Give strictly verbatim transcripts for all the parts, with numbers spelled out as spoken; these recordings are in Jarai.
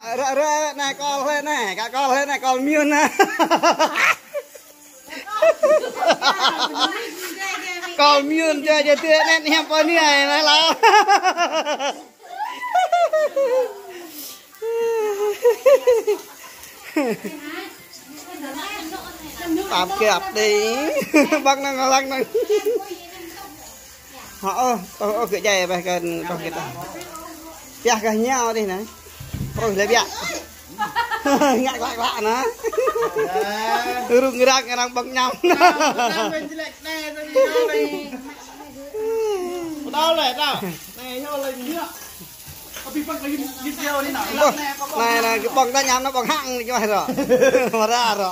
Ră, ră, anai kol hlơi anai, kă kol hlơi anai, kol mơyun anai. Kol mơyun, jai, jai, tui anai hiam pơ anai, anai lah. Tap kiap dih. Bang năng, lăng năng. Hă, ôh, ôh, ôh, gơ̆ jai bah kơ, kơ kita. Piah kơ ñu dih anai. Prôh lĕ biă. Ngă klă klă anai. Rŭng răng arăng ƀơ̆ng añăm. Đau lĕ, đau. Anai, ñu lĕ ñu. Ƀôh, anai, anai, kơ ƀơ̆ng ta añăm anai ƀơ̆ng hăng anai kơ bah rŏ. Mơra rŏ.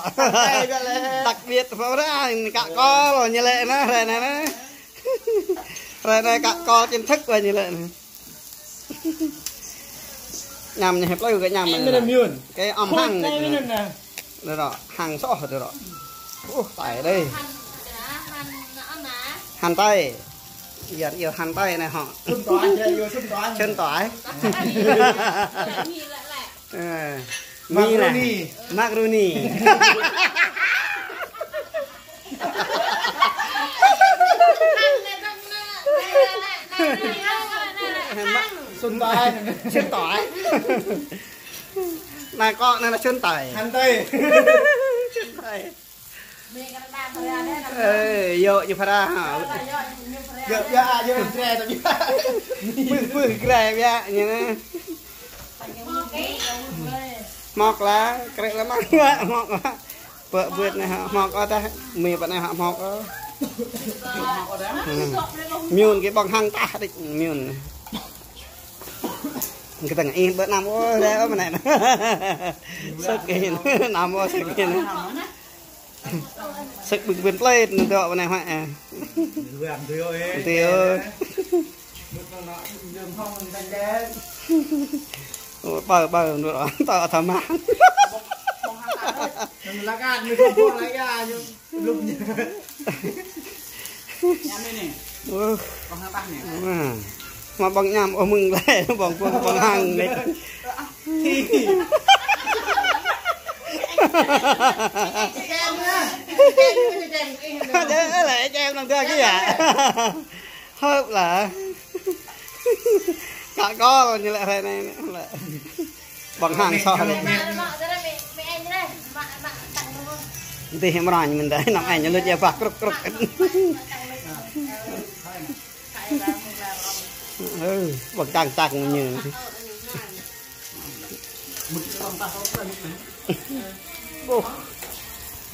Đặc biệt mơra anai kă kol ñu lĕ anai, hrơi anai anai. Hrơi anai kă kol chính thức wa ñu lĕ anai. Añăm ñu hơp lơi kơ añăm anai. Kơ ăm hăng anai. Anai rŏ, hăng soh anai rŏ. Ơ, tơlơi dih. Hăn tơi. Yua yua hăn tơi anai hŏ. Sum tơi, yua sum tơi. Sum tơi. Ơ, mì anai. Macaroni. Macaroni. Sum tơi. Sum tơi. Anai kơ anai anai sum tơi. Hăn tơi. Sum tơi. Ơ, yua ñu phara hă. Yua, yua, yua grê tơbiă. Pưh, pưh grê biă ñu anai. Hmŏk lah, krĕ lah mơ̆ng lah, hmŏk lah. Bơ bưt anai hă, hmŏk ôh tah, mì pơ anai hă hmŏk ôh. Mơyun kơ ƀơ̆ng hăng tah đôč mơyun. Kơ tơ̆ng ih ƀơ añăm ôh, lĕ ôh mơnai. Sơ̆k ih, añăm ôh sơ̆k ih. Sơ̆k ƀing ƀing plơi anŭn dŏ mơnai hă. Tui ôh. Ơ, ƀơ, ƀơ, anŭn dŏ, tơ tơmah. Ơ. Mă ƀơ̆ng añăm ôh mơ̆ng lĕ, ƀơ̆ng, ƀơ̆ng, ƀơ̆ng hăng anai. Djơ̆ lĕ, čem năng dua kơ yơh. Hơ̆p lah. Kă kol ñu lĕ hrơi anai lĕ. Ƀơ̆ng hăng soh anai. Dih mơranh mơ̆n dai, năm anh ñu lĕ djai bah krŭk krŭk. Ơ, ƀơ̆ng čang čang ñu. Ƀuh.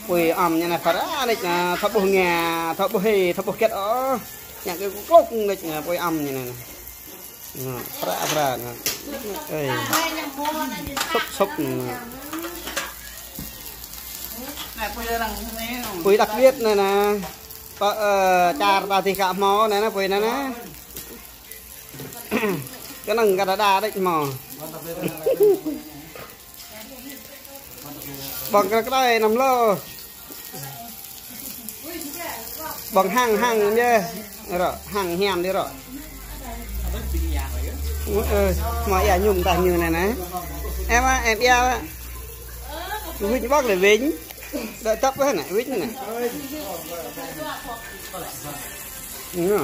Apui ăm ñu anai phara đôč anai, thâo ƀuh ngă, thâo ƀuh hĭ, thâo ƀuh hơget ôh. Ñu kơ klŭk đôč anai, apui ăm ñu anai. Anai, phara, phara anai. Ơi. Sŭp, sŭp anai. Apui đặc biệt anai anai. Pơ, ơ, čar ta dih kă hmâo anai anai, apui anai anai. Kơnơ̆ng kơ đa đa đôč hmâo. Ƀơ̆ng krăk krơi năm lô. Ƀơ̆ng hăng hăng yơh. Rŏ, hăng hiam dih rŏ. Ơ, hmâo ia ñum tah ñu anai anai. Em ah, em ia. Wĭč ƀơ̆ng lĕ wĭč. Đa tăp hă anai, wĭč anai. Ñu.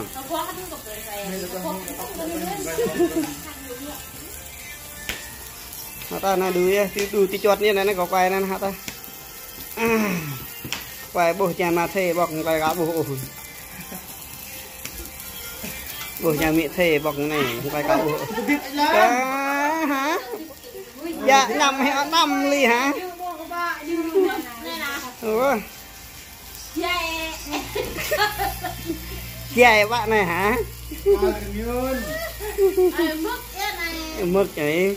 Hă ta anai đu yơh, ti đu ti čuăt anai, anai kơ kuai anai hă ta. Kuai ƀuh čang mă thê ƀơ̆ng kuai kă ƀuh ôh. Ƀuh čang mă thê ƀơ̆ng anai, kuai kă ƀuh ôh. Hă? Yă, añăm hĭ añăm lĕ hă? Ơ. Kiai ƀă anai hă? Mơ̆k anai.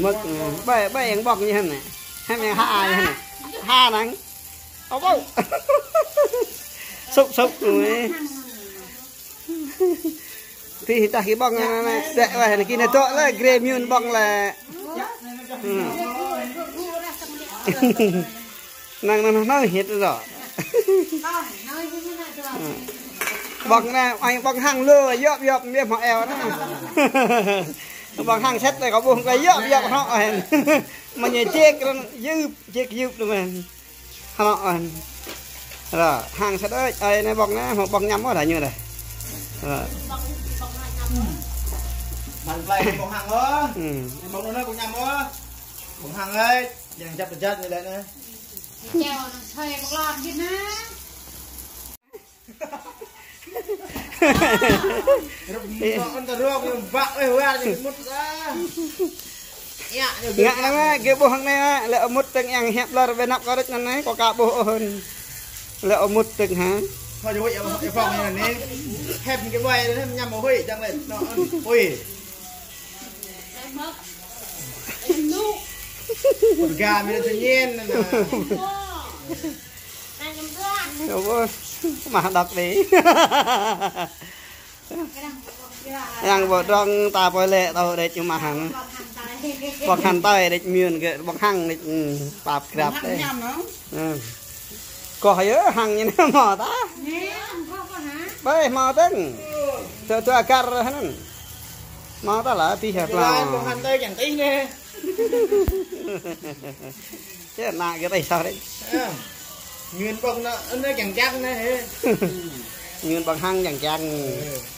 Mơ̆k, ơ, ƀai, ƀai yang ƀơ̆ng ñu hă anai. Hă yang ha ñu hă anai. Ha năng. Ơ, ƀơ̆ng. Sŭp, sŭp anai. Tih tah kơ ƀơ̆ng anai, anai. Dĕ wah, anai kơ anai dŏ lĕ, grê mơyun ƀơ̆ng lĕ. Năng, năng, năng, năng, hĭt dŏ. Ƀơ̆ng anai, ai ƀơ̆ng hăng lu, yŏp, yŏp, biă hmâo eo anai. Ƀơ̆ng hăng sĭt lĕ kâo ƀuh kơ yơh, yơh hrŏ hen. Mă ñu jek răng yŭp, jek yŭp đu men. Hrŏ hen. Ră, hăng sĭt ơi, ơi anai ƀơ̆ng anai, hmâo ƀơ̆ng añăm ôh đah ñu đah. Ră. Mă plei ƀơ̆ng hăng ôh. Hmm. Ƀơ̆ng anai ƀơ̆ng añăm ôh. Ƀơ̆ng hăng ơi, yang jăp jăp ñu lĕ anai. Chèo, hơi ƀơ̆ng lŏn git na. Rơ̆p mơ̆n tơ rơ̆p ñu bă weh war ñu mŭt ah. Ngă anai mă, gơ̆ ƀuh hăng anai mă, lĕ mŭt tơ̆ng yang hiăp lor ƀơi anăp kâo rĕč anŭn anai, kâo ka ƀuh ôh. Lĕ mŭt tơ̆ng hă. Thôi, ñu phong ñu anai. Hiăp ñu ƀai anai, añăm ƀu huĭ, čang lĕ. Nó, huĭ. Put gam ñu tự nhiên anai. Yơh, mă đŏk đih. Yang ƀu dŏng ta pơlĕ tŏ đĕč ñu mă hăng. Ƀơ̆ng hăng tơi đĕč miên gơ̆, ƀơ̆ng hăng đĕč, hmm, pap krap đĕč. Hmm. Kâo yơh hăng ñu anai hmâo ta. Ƀai hmâo tơ̆ng. Tơ, tơ agar hơnăn. Hmâo ta lah, tih hă plao. Ƀơ̆ng hăng tơi kiăng tih anai. Chứ ană gơ̆ tih soh đĕč. Ơ. Ñu ƀơ̆ng anai, anai kiăng kiăng anai hĕ. Ñu ƀơ̆ng hăng kiăng kiăng. Ơ.